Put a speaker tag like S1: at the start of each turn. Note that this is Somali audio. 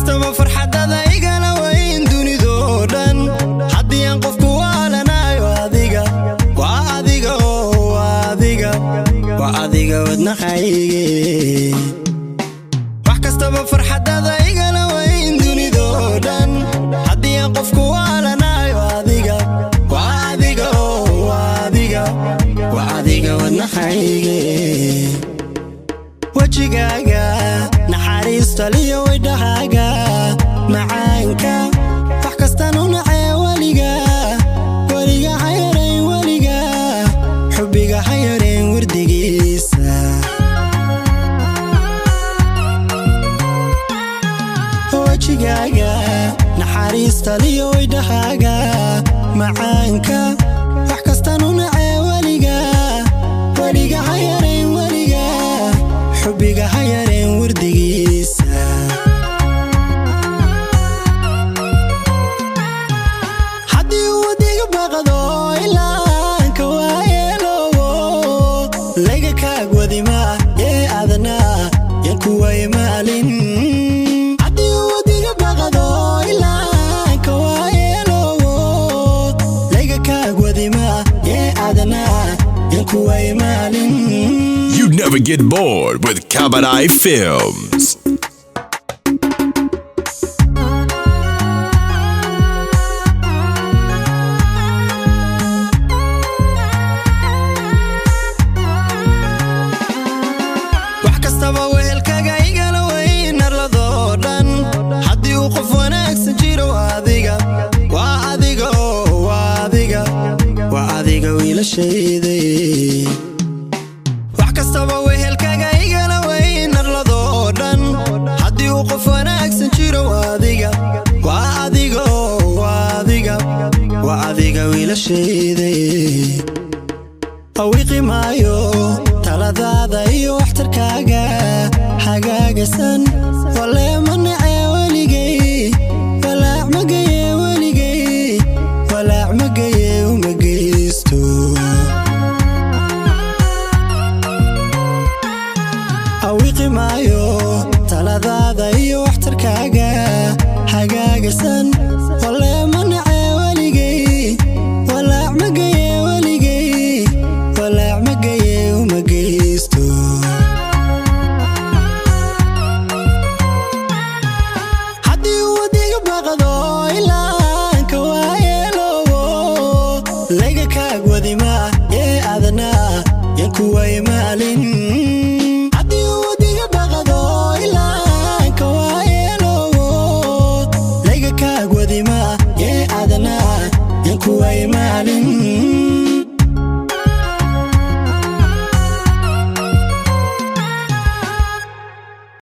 S1: Kastaba farxadada igala weyn dunidoo dhan. Haddii aan qofku waalanaayo, adiga waa adiga oo waa adiga, waa adiga wadnaxayge. Wax kastaba farxadada igala weyn dunidoo dhan. Haddii aan qofku waalanaayo, adiga waa adiga oo waa adiga, waa adiga wadnaxayge. Wejigaaga naxariista liyo waydhahaaga macaanka, wax kastaan u nacee weliga, weliga ha yarayn, weliga xubbiga ha yarayn wardigiisa. Wejigaaga naxariista liyo waydhahaaga macaanka, wax kastaan u nacee weliga, weliga ha yarayn, weliga xubbiga ha yarayn wardigiisa. Haddii uu wadiga baqdo ilaanka waayeelowo, layga kaag wadima yee adna yan kuway maalin. Haddii uu wadiga baqdo ilaanka waayeelowo, layga kaag wadima yee adna yan kuway maalin.
S2: You never get bored with Kabadai Films.
S1: Wax kastaba wehelkaga igala weyn arladoo dhan. Haddii uu qof wanaagsan jiro, adiga waa adiga oo waa adiga, waa adiga wiilashayday. Wax kastaba wehelkaga igala weyn arladoo dhan. Haddii uu qof wanaagsan jiro, adiga waa adiga oo waa adiga, waa adiga wiilashayday. Awiqi maayo taladaada iyo waxtarkaaga hagaagasan. Waleema nacee weligay, walaac magaye weligay, walaac magaye uma geysto. Awiqi maayo taladaada iyo waxtarkaaga hagaagasan.